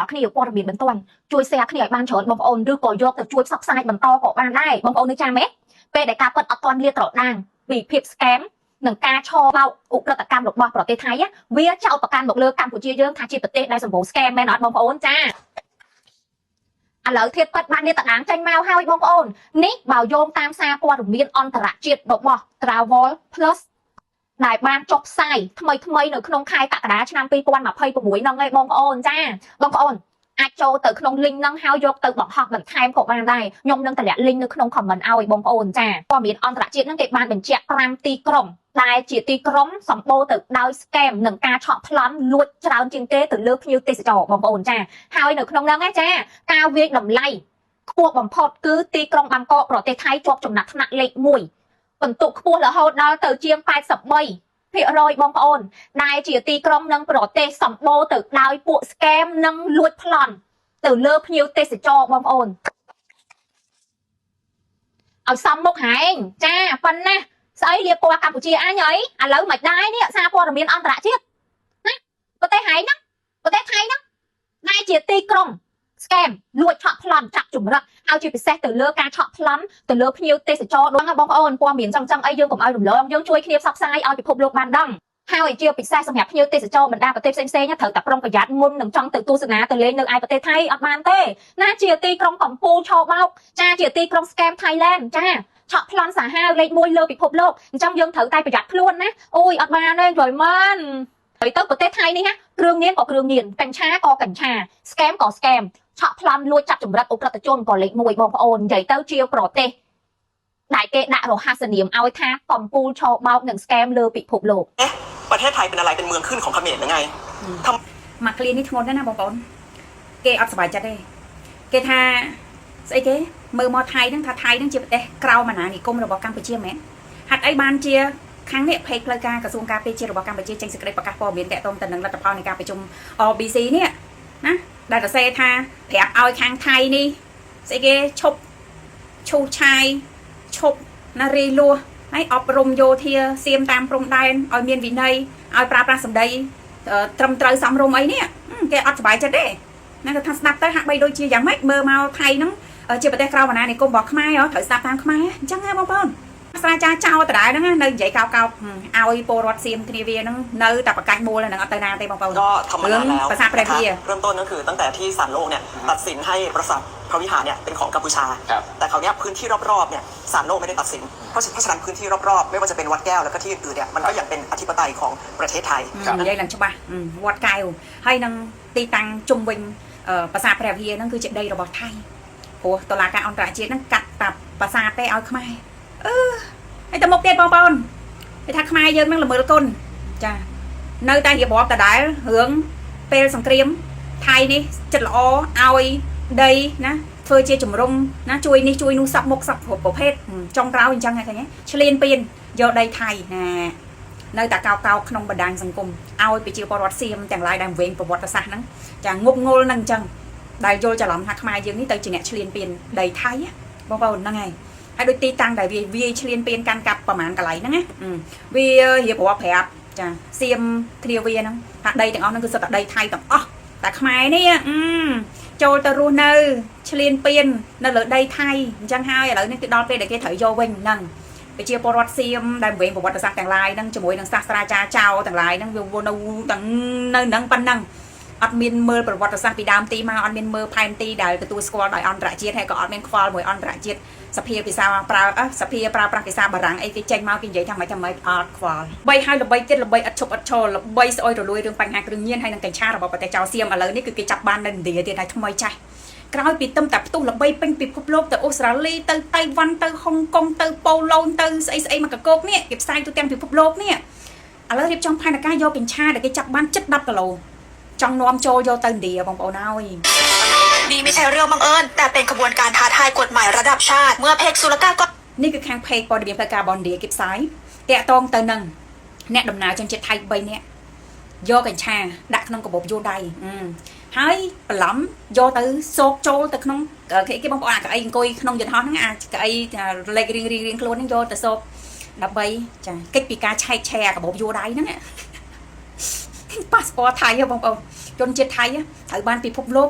ទាំងអស់គ្នាព័ត៌មានបន្ទាន់ជួយ share គ្នាឲ្យបានច្រើនបងប្អូនឬក៏យកទៅជួយផ្សព្វផ្សាយបន្តក៏បានដែរបងប្អូននៅចាំទេពេលដែលការពិតអត់ទាន់លាតត្រដាងពីភាព scam និងការឆបោកឧក្រិដ្ឋកម្មរបស់ប្រទេសថៃវាចោទប្រកាន់មកលើកម្ពុជាយើងថាជាប្រទេសដែលសម្បូរ scam មែនអត់បងប្អូនចាឥឡូវធៀបពិតបានលាតត្រដាងចេញមកហើយបងប្អូននេះបើយោងតាមសារព័ត៌មានអន្តរជាតិរបស់ Travel Plus ដែលបានចុះផ្សាយថ្មីថ្មីនៅក្នុងខែកក្កដាឆ្នាំ2026ហ្នឹងឯងបងប្អូនចាបងប្អូនអាចចូលទៅក្នុង link ហ្នឹងហើយយកទៅបង្ហោះបន្ថែមក៏បានដែរខ្ញុំនឹងតម្លាក់ link នៅក្នុង comment ឲ្យបងប្អូនចាព័ត៌មានអន្តរជាតិហ្នឹងគេបានបញ្ជាក់5ទីក្រុងដែលជាទីក្រុងសម្បូរទៅដោយ scam និងការឆក់ប្លន់លួចច្រើនជាងគេទៅលើភ្ញៀវទេសចរបងប្អូនចាហើយនៅក្នុងហ្នឹងណាចាការវាយតម្លៃខ្ពស់បំផុតគឺទីក្រុងបាងកកប្រទេសថៃជាប់ចំណាត់ថ្នាក់លេខ1ពិន្ទុខ្ពស់រហូតដល់ទៅជាង83%បងប្អូន ដែលជាទីក្រុងនិងប្រទេសសម្បូរទៅដោយពួក scam និងលួចប្លន់ទៅលើភ្ញៀវទេសចរបងប្អូនឲ្យសំមុខហែងចាប៉ុណ្ណាស្អីលាបពណ៌កម្ពុជាអញអីឥឡូវមិនដែរនេះសារព័ត៌មានអន្តរជាតិណាប្រទេសហែងហ្នឹងប្រទេសថៃហ្នឹងដែលជាទីក្រុង scam លួចឆក់ប្លន់ចាប់ជំរិតហើយជាពិសេសទៅលើការឆក់ប្លន់ទៅលើភ្ញៀវទេសចរដូចហ្នឹងបងប្អូនព័ត៌មានចឹងចឹងអីយើងកុំឲ្យរំលងយើងជួយគ្នាផ្សព្វផ្សាយឲ្យពិភពលោកបានដឹងហើយជាពិសេសសម្រាប់ភ្ញៀវទេសចរបណ្ដាប្រទេសផ្សេងៗត្រូវតែប្រុងប្រយ័ត្នមុននឹងចង់ទៅទស្សនាទៅលេងនៅឯប្រទេសថៃអត់បានទេណាជាទីក្រុងកំពូលឆបោកចាជាទីក្រុង scam Thailand ចាឆក់ប្លន់សាហាវលេខ1លើពិភពលោកអញ្ចឹងយើងត្រូវតែប្រយ័ត្នខ្លួនណាអូយអត់បានទេយល់មិនហើយទៅប្រទេសថៃនេះណាគ្រឿងញៀនក៏គ្រឿងញៀនកញ្ឆាក៏កញ្ឆា scam ក៏ scam ឆក់ប្លន់លួចចាប់ចម្រិតឧក្រិដ្ឋជនក៏លេខ1បងប្អូននិយាយទៅជាប្រទេសដែលគេដាក់រហស្សនាមឲ្យថាកំពូលឆបោកនិង scam លើពិភពលោក เอ๊ะประเทศไทยเป็นอะไรเป็นเมืองขึ้นของเขมรหรือไงทำ មកឃ្លានេះធ្ងន់ណាស់ណាបងប្អូនគេអត់សប្បាយចិត្តទេគេថាស្អីគេមើលមកថៃហ្នឹងថាថៃហ្នឹងជាប្រទេសក្រៅអាណានិគមរបស់កម្ពុជាមែនហេតុអីបានជាខាងនេះ page ផ្លូវការក្រសួងការពារជាតិរបស់កម្ពុជាចេញសេចក្តីប្រកាសព័ត៌មានតាក់ទងទៅនឹងលទ្ធផលនៃការប្រជុំ RBC នេះណាដែលសរសេរថាប្រាប់ឲ្យខាងថៃនេះស្អីគេឈប់ឈូសឆាយឈប់ណារាយលួសហើយអប់រំយោធាសៀមតាមព្រំដែនឲ្យមានវិន័យឲ្យប្រើប្រាស់សម្ដី ត្រឹមត្រូវសមរម្យអីនេះគេអត់សប្បាយចិត្តទេណាគាត់ថាស្ដាប់ទៅហាក់បីដូចជាយ៉ាងម៉េចមើលមកថៃហ្នឹងជាប្រទេសក្រៅអាណានិគមរបស់ខ្មែរហ៎ត្រូវស្ដាប់តាមខ្មែរអញ្ចឹងហ៎បងប្អូនសាស្ត្រាចារ្យចោលដដែលហ្នឹងនៅនិយាយកោកកោឲ្យពលរដ្ឋសៀមគ្នាវាហ្នឹងនៅតែប្រកាច់មូលហ្នឹងអត់ទៅណាទេបងប្អូន ก็ทำมานานแล้ว ภาษาประเทศ เริ่มต้นก็คือตั้งแต่ที่ศาลโลกเนี่ยตัดสินให้ปราสาทพระวิหารเนี่ยเป็นของกัมพูชา ครับ แต่คราวเนี้ยพื้นที่รอบๆเนี่ยศาลโลกไม่ได้ตัดสิน เพราะฉะนั้นพื้นที่รอบๆ ไม่ว่าจะเป็นวัดแก้วแล้วก็ที่อื่นๆเนี่ยมันก็ยังเป็นอธิปไตยของประเทศไทย និយាយឡើងច្បាស់វត្តកែវហើយនឹងទីតាំងជុំវិញប្រាសាទព្រះវិហារហ្នឹងគឺជាដីរបស់ថៃព្រោះតុលាការអន្តរជាតិហ្នឹងកាត់តាប្រាសាទទេឲ្យខ្មែរអឺហើយទៅមុខទៀតបងប្អូនគេថាខ្មែរយើងហ្នឹងល្មើលគុណចានៅតែរៀបរាប់ដដែលរឿងពេលសង្គ្រាមថៃនេះចិត្តល្អឲ្យដីណាធ្វើជាជំរំណាជួយនេះជួយនោះសពមុខសពគ្រប់ប្រភេទចុងក្រោយអញ្ចឹងហ្នឹងឃើញទេឆ្លៀនពៀនយកដីថៃណា នៅតែកោកកោក្នុងបណ្ដាញសង្គមឲ្យប្រជាពលរដ្ឋសៀមទាំងឡាយដែលវែងប្រវត្តិសាស្ត្រហ្នឹងចាងប់ងល់នឹងអញ្ចឹងដែលយល់ច្រឡំថាខ្មែរយើងនេះទៅជាអ្នកឆ្លៀនពៀនដីថៃបងប្អូនហ្នឹងហើយហើយដូចទីតាំងដែលវាវាយឆ្លៀនពៀនកាន់កាប់ប្រហែលកន្លែងហ្នឹងណាវារៀបរាប់ប្រាប់ចាសៀមគ្នាវាហ្នឹងថាដីទាំងអស់ហ្នឹងគឺសុទ្ធតែដីថៃទាំងអស់តែខ្មែរនេះចូលទៅរស់នៅឆ្លៀនពៀននៅលើដីថៃអញ្ចឹងហើយឥឡូវនេះគឺដល់ពេលដែលគេត្រូវយកវិញហ្នឹង ប្រជាពលរដ្ឋសៀមដែលវែងប្រវត្តិសាស្ត្រទាំងឡាយហ្នឹងជាមួយនឹងសាស្ត្រាចារ្យចៅទាំងឡាយហ្នឹងវានៅទាំងនៅហ្នឹងប៉ុណ្ណឹងអត់មានមើលប្រវត្តិសាស្ត្រពីដើមទីមកអត់មានមើលផែនទីដែលទទួលស្គាល់ដោយអន្តរជាតិហើយក៏អត់មានខ្វល់មួយអន្តរជាតិសភាភាសាប្រើសភាប្រើប្រាស់ភាសាបារាំងអីគេចេញមកគេនិយាយថាម៉េចថាម៉េចអត់ខ្វល់បីហើយល្បីទៀតល្បីឥតឈប់ឥតឈរល្បីស្អុយរលួយរឿងបញ្ហាគ្រឿងញៀនហើយនឹងកញ្ឆារបស់ប្រទេសចៅសៀមឥឡូវនេះគឺគេចាប់បាននៅឥណ្ឌាទៀតហើយថ្មីចាស់ក្រោយពីទឹមតែផ្ទុះល្បីពេញពិភពលោកទៅអូស្ត្រាលីទៅតៃវ៉ាន់ទៅហុងកុងទៅប៉ូឡូញទៅស្អីស្អីមកកកោកនេះគេផ្សាយទូទាំងពិភពលោកនេះឥឡូវរៀបចំផែនការយកកញ្ឆាដែលគេចាប់បានជិត10គីឡូចង់នាំចូលយកទៅឥណ្ឌាបងប្អូនហើយ นี่ไม่ใช่เรื่องบังเอิญแต่เป็นขบวนการท้าทายกฎหมายระดับชาติ เมื่อเพจสุรกากร នេះគឺខាង page ព័ត៌មានផ្លូវការបនឌីគេផ្សាយតាក់តងទៅនឹងអ្នកដំណើរជនជាតិថៃ3នាក់យកកញ្ឆាដាក់ក្នុងកាបូបយួរដៃហើយបន្លំយកទៅសោកចូលទៅក្នុងគេគេបងប្អូនអាកៅអីអង្គុយក្នុងយន្តហោះហ្នឹងអាកៅអីលេខរៀងរៀងរៀងខ្លួនហ្នឹងយកទៅសោកដើម្បីចាកិច្ចពីការឆែកឆេរកាបូបយួរដៃហ្នឹងប៉ាសពតថៃហ៎បងប្អូន ជនជាតិថៃត្រូវបានពិភពលោ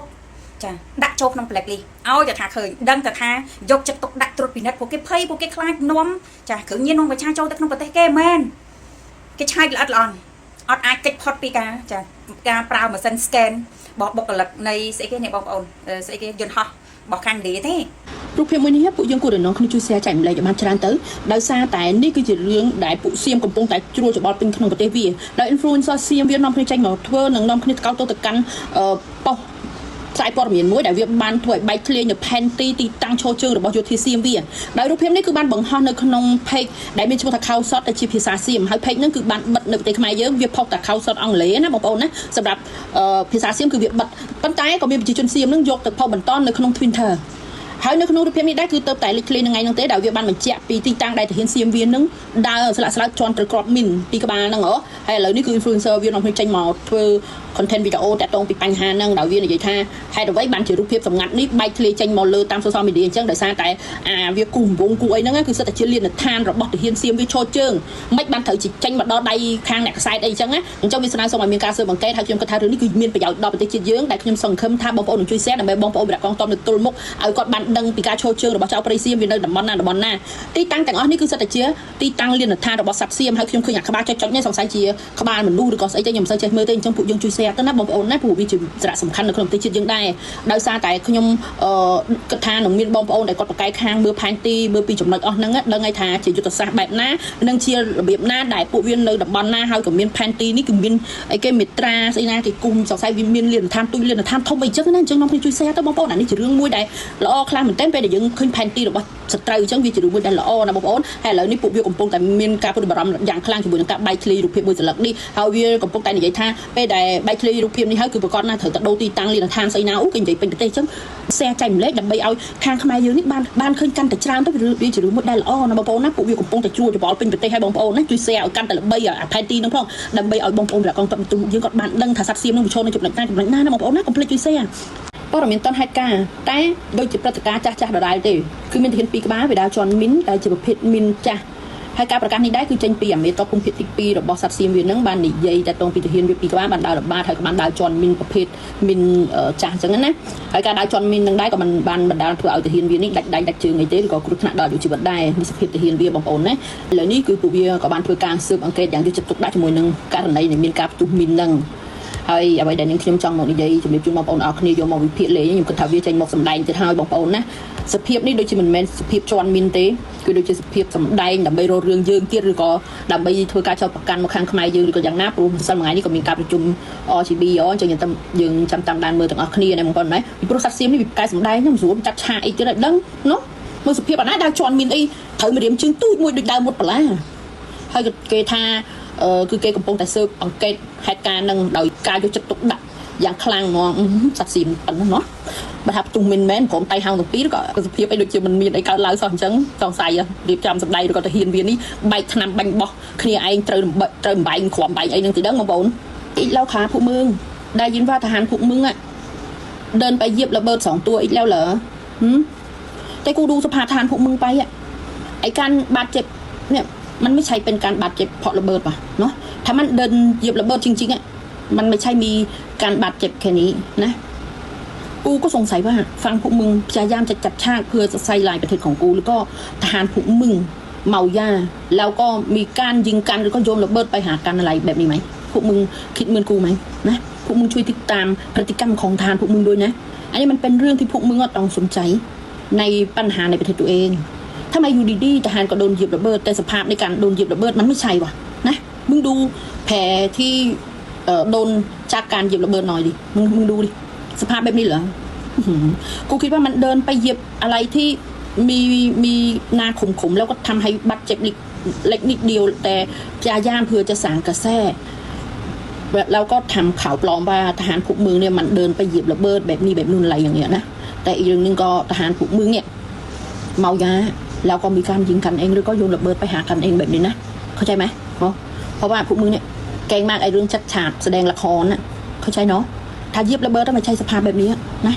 កចាដាក់ចូលក្នុង black list ឲ្យតែថាឃើញដឹងតែថាយកចិត្តទុកដាក់ត្រួតពិនិត្យពួកគេភ័យពួកគេខ្លាចនាំចាគ្រឿងញៀននាំកញ្ឆាចូលទៅក្នុងប្រទេសគេមែនគេឆែកល្អិតល្អន់អត់អាចគេចផុតពីការចាការប្រើម៉ាស៊ីន scan របស់បុគ្គលិកនៃស្អីគេនេះបងប្អូនស្អីគេយន្តហោះរបស់ខាងឥណ្ឌាទេ រូបភាពមួយនេះពួកយើងគួរតែនាំគ្នាជួយ share ចែករំលែកឲ្យបានច្រើនទៅដោយសារតែនេះគឺជារឿងដែលពួកសៀមកំពុងតែជ្រួលច្របល់ពេញក្នុងប្រទេសវាដោយ influencer សៀមវានាំគ្នាចេញមកធ្វើនិងនាំគ្នាថ្កោលទោសទៅកាន់អឺប៉ុស្តិ៍ផ្សាយព័ត៌មានមួយដែលវាបានធ្វើឲ្យបែកធ្លាយនៅផែនទីទីតាំងឈរជើងរបស់យោធាសៀមវាដោយរូបភាពនេះគឺបានបង្ហោះនៅក្នុង page ដែលមានឈ្មោះថាខោសតដែលជាភាសាសៀមហើយ page ហ្នឹងគឺបានបិទនៅប្រទេសខ្មែរយើងវាផុសតែខោសតអង់គ្លេសណាបងប្អូនណាសម្រាប់ភាសាសៀមគឺវាបិទប៉ុន្តែក៏មានប្រជាជនសៀមហ្នឹងយកទៅផុសបន្តនៅក្នុង Twitter ហើយនៅក្នុងរូបភាពនេះដែរគឺទៅតែលេចធ្លាយនៅថ្ងៃហ្នឹងទេដែលវាបានបញ្ជាក់ពីទីតាំងដែលទាហានសៀមវានឹងដើរស្លាក់ស្លោចជន់ត្រូវគ្រាប់មីនពីក្បាលហ្នឹងហ៎ហើយឥឡូវនេះគឺ influencer វានាំគ្នាចេញមកធ្វើ content វីដេអូតាក់ទងពីបញ្ហាហ្នឹងដោយវានិយាយថាហេតុអ្វីបានជារូបភាពសម្ងាត់នេះបែកធ្លាយចេញមកលើតាម social media អញ្ចឹងដោយសារតែអាវាគូសវងគូអីហ្នឹងគឺសិតតែជាលានដ្ឋានរបស់ទាហានសៀមវាឈរជើងមិនបានត្រូវចេញមកដល់ដៃខាងអ្នកខ្សែអីអញ្ចឹងណាអញ្ចឹងវាស្នើសុំឲ្យមានការស៊ើបអង្កេតហើយខ្ញុំគិតថារឿងនេះគឺមានប្រយោជន៍ដល់ប្រទេសជាតិយើងដែលខ្ញុំសង្ឃឹមថាបងប្អូននឹងជួយ share ដើម្បីបងប្អូនវីរៈកងទ័ពនៅទល់មុខឲ្យគាត់បានដឹងពីការឈរជើងរបស់ចៅព្រៃសៀមវានៅតំបន់ណាតំបន់ណាទីតាំងទាំងអស់នេះគឺសិតតែជាទីតាំងលានដ្ឋានរបស់សត្វសៀមហើយខ្ញុំឃើញអាក្បាលចុចៗនេះសង្ស័យជាក្បាលមនុស្សឬក៏ស្អីទេខ្ញុំមិនសូវចេះមើលទេអញ្ចឹងពួកយើងជួយ share ទៅណាបងប្អូនណាព្រោះវាជាសារៈសំខាន់នៅក្នុងប្រទេសជាតិយើងដែរដោយសារតែខ្ញុំអឺគិតថានឹងមានបងប្អូនដែលគាត់ប្រកែកខាងមើលផែនទីមើលពីចំណុចអស់ហ្នឹងដឹងហើយថាជាយុទ្ធសាស្ត្របែបណានិងជារបៀបណាដែលពួកវានៅតំបន់ណាហើយក៏មានផែនទីនេះគឺមានអីគេមេត្រាស្អីណាគេគុំសង្ស័យវាមានលានដ្ឋានទូចលានដ្ឋានធំអីចឹងណាអញ្ចឹងនាំគ្នាជួយ share ទៅបងប្អូនអានេះជារឿងមួយដែលល្អខ្លាំងមែនទែនពេលដែលយើងឃើញផែនទីរបស់សត្រូវអញ្ចឹងវាជារឿងមួយដែលល្អណាបងប្អូនហើយឥឡូវនេះពួកវាកំពុងតែមានការព្រួយបារម្ភយ៉ាងខ្លាំងជាមួយនឹងការបែកធ្លាយរូបភាពមួយសន្លឹកនេះហើយវាកំពុងតែនិយាយថាពេលដែលបែកធ្លាយរូបភាពនេះហើយគឺប្រកាសណាត្រូវតែដូរទីតាំងលានដ្ឋានស្អីណាអូគេនិយាយពេញប្រទេសអញ្ចឹង share ចែករំលែកដើម្បីឲ្យខាងខ្មែរយើងនេះបានបានឃើញកាន់តែច្រើនទៅវាជារឿងមួយដែលល្អណាបងប្អូនណាពួកវាកំពុងតែជួច្របល់ពេញប្រទេសហើយបងប្អូនណាជួយ share ឲ្យកាន់តែល្បីអាផែនទីហ្នឹងផងដើម្បីឲ្យបងប្អូនរកងតបយើងគាត់បានដឹងថាសត្វសៀមនឹងប្រឈមនៅចំណុចណាចំណុចណាណាបងប្អូនណាកុំភ្លេចជួយ share ព័ត៌មានតនហេតុការណ៍តែដូចជាព្រឹត្តិការណ៍ចាស់ចាស់ដដែលទេគឺមានទាហានពីរក្បាលវាដើរជាន់មីនដែលជាប្រភេទមីនចាស់ហើយការប្រកាសនេះដែរគឺចេញពីអាមេតបភូមិភាគទី2របស់សត្វសៀមវានឹងបាននិយាយតែតងពីទាហានវាពីរក្បាលបានដើរល្បាតហើយក៏បានដើរជាន់មីនប្រភេទមីនចាស់អញ្ចឹងណាហើយការដើរជាន់មីននឹងដែរក៏មិនបានបណ្ដាលធ្វើឲ្យទាហានវានេះដាច់ដៃដាច់ជើងអីទេឬក៏គ្រោះថ្នាក់ដល់អាយុជីវិតដែរនេះសភាពទាហានវាបងប្អូនណាឥឡូវនេះគឺពួកវាក៏បានធ្វើការស៊ើបអង្កេតយ៉ាងយកចិត្តទុកដាក់ជាមួយនឹងករណីដែលមានការផ្ទុះមីននឹងហើយអ្វីដែលនាងខ្ញុំចង់មកនិយាយជំរាបជូនបងប្អូនអរគ្នាយកមកវិភាគលេងខ្ញុំគិតថាវាចេញមកសម្ដែងទៀតហើយបងប្អូនណាសភាពនេះដូចជាមិនមែនសភាពជន់មីនទេគឺដូចជាសភាពសម្ដែងដើម្បីរករឿងយើងទៀតឬក៏ដើម្បីធ្វើការចោទប្រកាន់មកខាងខ្មែរយើងឬក៏យ៉ាងណាព្រោះម្សិលមួយថ្ងៃនេះក៏មានការប្រជុំ RGB អញ្ចឹងយើងតាមយើងចាំតាមដានមើលទាំងអស់គ្នាណាបងប្អូនណាពីព្រោះសត្វសៀមនេះវាកែសម្ដែងខ្ញុំស្រួលចាត់ឆាកអីទៀតឲ្យដឹងណោះមើលសភាពអាណាដើរជន់មីនអីត្រូវម្រាមជើងទូចមួយដូចដើមមុតបន្លាហើយក៏គេថាគឺគេកំពុងតែស៊ើបអង្កេតហេតុការណ៍នឹងដោយការយកចិត្តទុកដាក់យ៉ាងខ្លាំងហ្មងសត្វសៀមប៉ុណ្ណោះណោះបើថាផ្ទុះមិនមែនព្រមតៃហោងទាំងពីរក៏សភាពអីដូចជាមិនមានអីកើតឡើងសោះអញ្ចឹងសង្ស័យរៀបចំសម្ដែងឬក៏ទៅហ៊ានវានេះបែកឆ្នាំបាញ់បោះគ្នាឯងត្រូវត្រូវបែងគ្រាំបែងអីនឹងទីដឹងបងប្អូនอีกแล้วค่ะพวกมึงได้ยินว่าทหารพวกมึงอะเดินไปเหยียบระเบิดสองตัวอีกแล้วเหรอหืมแต่กูดูสภาพทหารพวกมึงไปอะไอการบาดเจ็บเนี่ยมันไม่ใช่เป็นการบาดเจ็บเพราะระเบิดป่ะเนาะถ้ามันเดินเหยียบระเบิดจริงๆอะมันไม่ใช่มีการบาดเจ็บแค่นี้นะ กูก็สงสัยว่าฟังพวกมึงพยายามจะจัดฉากเพื่อจะใส่ลายประเทศของกู แล้วก็ทหารพวกมึงเมายาแล้วก็มีการยิงกันหรือก็โยนระเบิดไปหากันอะไรแบบนี้ไหมพวกมึงคิดเหมือนกูไหมนะพวกมึงช่วยติดตามพฤติกรรมของทหารพวกมึงด้วยนะ อันนี้มันเป็นเรื่องที่พวกมึงก็ต้องสนใจในปัญหาในประเทศตัวเองทำไมอยู่ดีๆทหารก็โดนเหยียบระเบิดแต่สภาพในการโดนเหยียบระเบิดมันไม่ใช่วะนะมึงดูแผลที่โดนจากการเหยียบระเบิดหน่อยดิมึงดูดิสภาพแบบนี้เหรออื้อหือกูคิดว่ามันเดินไปเหยียบอะไรที่มีนาขมๆแล้วก็ทำให้บาดเจ็บเล็กเล็กนิดเดียว แต่พยายามเพื่อจะสร้างกระแสแล้วก็ทำข่าวปลอมว่าทหารพวกมึงเนี่ยมันเดินไปเหยียบระเบิดแบบนี้แบบนู่นอะไรอย่างเงี้ยนะแต่อีกเรื่องหนึงก็ทหารพวกมึงเนี่ย เมายาแล้วก็มีการยิงกันเองหรือก็โยนระเบิดไปหากันเองแบบนี้นะเข้าใจไหมเนาะเพราะว่าพวกมึงเนี่ยเก่งมากไอ้เรื่องชัดฉากแสดงละครน่ะเข้าใจเนาะถ้าเหยียบระเบิดถ้าไม่ใช่สภาพแบบนี้น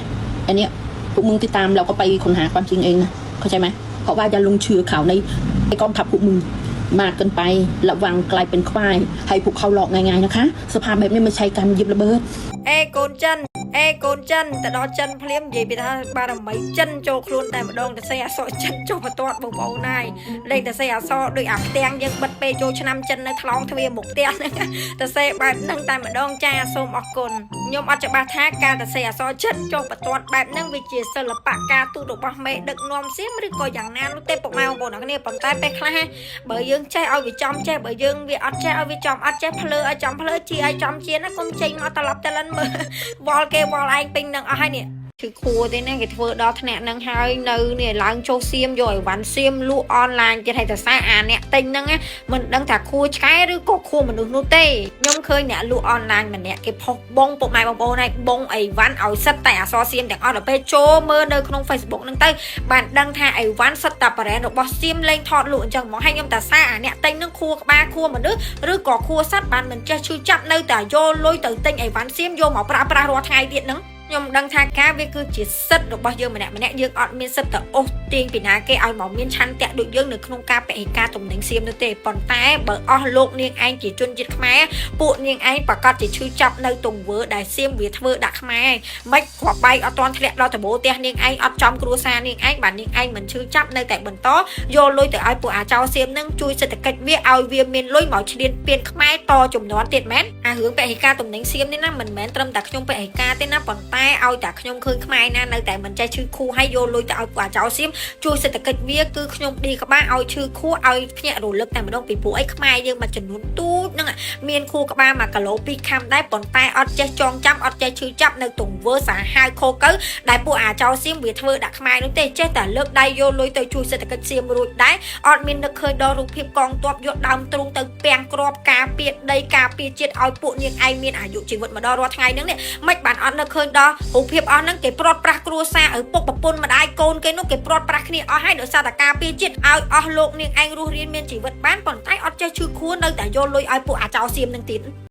ะอันเนี้ยพวกมึงติดตามเราก็ไปค้นหาความจริงเองนะเข้าใจไหมเพราะว่าอย่าลงเชื่อข่าวในไอ้กองทัพพวกมึง มากเกินไประวังกลายเป็นควาย ให้พวกเขาหลอกง่ายๆนะคะ สภาพแบบนี้ไม่ใช่การหยิบระเบิด អេកូនចិនអេកូនចិនទៅដល់ចិនភ្លាមនិយាយពីថាបារមីចិនចូលខ្លួនតែម្ដងទៅសេអសរចិនចុះបន្ទាត់បងប្អូនហើយលេខទៅសេអសរដូចអាផ្ទាំងយើងបិទពេលចូលឆ្នាំចិននៅថ្លង់ទ្វារមុខផ្ទះហ្នឹងទៅសេបែបហ្នឹងតែម្ដងចាសូមអរគុណខ្ញុំអត់ច្បាស់ថាការទៅសេអសរចិនចុះបន្ទាត់បែបហ្នឹងវាជាសិល្បៈការទូតរបស់មេដឹកនាំសៀមឬក៏យ៉ាងណានោះទេពុកម៉ែបងប្អូនអរគ្នាប៉ុន្តែពេលខ្លះបើយើងចេះឲ្យវាចំចេះបើយើងវាអត់ចេះឲ្យវាចំអត់ចេះភ្លើឲ្យចំភ្លើជាឲ្យចំជាណាកុំចេញមកត្រឡប់តលិនមើល វល់គេវល់ឯងពេញនឹងអស់ហើយនេះឈឺខួរទេណាគេធ្វើដល់ថ្នាក់ហ្នឹងហើយនៅនេះឡើងចុះសៀមយកអីវ៉ាន់សៀមលក់អនឡាញទៀតហើយតសែអាអ្នកទិញហ្នឹងណាមិនដឹងថាខួរឆ្កែឬក៏ខួរមនុស្សនោះទេខ្ញុំឃើញអ្នកលក់អនឡាញម្នាក់គេផុសបងពុកម៉ែបងប្អូនហើយបងអីវ៉ាន់ឲ្យសិតតែអសរសៀមទាំងអស់ដល់ពេលចូលមើលនៅក្នុង Facebook ហ្នឹងទៅបានដឹងថាអីវ៉ាន់សិតតែ brand របស់សៀមលេងថតលក់អញ្ចឹងហ្មងហើយខ្ញុំតាសាអាអ្នកទិញហ្នឹងខួរក្បាលខួរមនុស្សឬក៏ខួរសត្វបានមិនចេះឈឺចាប់នៅតែយកលុយទៅទិញអីវ៉ាន់សៀមយកមកប្រើប្រាស់រាល់ថ្ងៃទៀតហ្នឹងខ្ញុំដឹងថាការវាគឺជាសិទ្ធិរបស់យើងម្នាក់ម្នាក់យើងអត់មានសិទ្ធិទៅអូសទាញពីណាគេឲ្យមកមានឆន្ទៈដូចយើងនៅក្នុងការពហិការទំនិញសៀមនោះទេប៉ុន្តែបើអស់លោកនាងឯងជាជនជាតិខ្មែរពួកនាងឯងប្រកាសជាឈឺចាប់នៅទង្វើដែលសៀមវាធ្វើដាក់ខ្មែរមិនគ្រាប់បែកអត់ទាន់ធ្លាក់ដល់ដបូលផ្ទះនាងឯងអត់ចំគ្រួសារនាងឯងបាទនាងឯងមិនឈឺចាប់នៅតែបន្តយកលុយទៅឲ្យពួកអាចោសៀមនឹងជួយសេដ្ឋកិច្ចវាឲ្យវាមានលុយមកឈ្លានពានខ្មែរតចំនួនទៀតមែនអារឿងពហិការទំនិញសៀមនេះណាមិនមែនត្រឹមតែខ្ញុំពហិការទេណាប៉ុន្តែឲ្យតែខ្ញុំឃើញខ្មែរណានៅតែមិនចេះឈឺខួរហើយយកលុយទៅឲ្យពួកអាចោសៀមជួយសេដ្ឋកិច្ចវាគឺខ្ញុំឌីក្បាលឲ្យឈឺខួរឲ្យភ្ញាក់រលឹកតែម្ដងពីព្រោះអីខ្មែរយើងមួយចំនួនទូចហ្នឹងមានខួរក្បាល1គីឡូ2ខាំដែរប៉ុន្តែអត់ចេះចងចាំអត់ចេះឈឺចាប់នៅទង្វើសាហាវខូកៅដែលពួកអាចោសៀមវាធ្វើដាក់ខ្មែរនោះទេចេះតែលើកដៃយកលុយទៅជួយសេដ្ឋកិច្ចសៀមរួចដែរអត់មាននឹកឃើញដល់រូបភាពកងទ័ពយកដើមទ្រូងទៅពាំងក្របការពារដីការពារជាតិឲ្យពួកនាងឯងមានអាយុជីវិតមកដល់រាល់ថ្ងៃហ្នឹងនេះមិនបានអត់នឹកឃើញដល់រូបភាពអស់ហ្នឹងគេព្រាត់ប្រាសគ្រួសារឪពុកប្រពន្ធម្ដាយកូនគេនោះគេព្រាត់ប្រាសគ្នាអស់ហើយដោយសារតែការពារជាតិឲ្យអស់លោកនាងឯងរស់រានមានជីវិតបានប៉ុន្តែអត់ចេះឈឺខួរនៅតែយកលុយឲ្យពួកអាចោសៀមនឹងទៀត។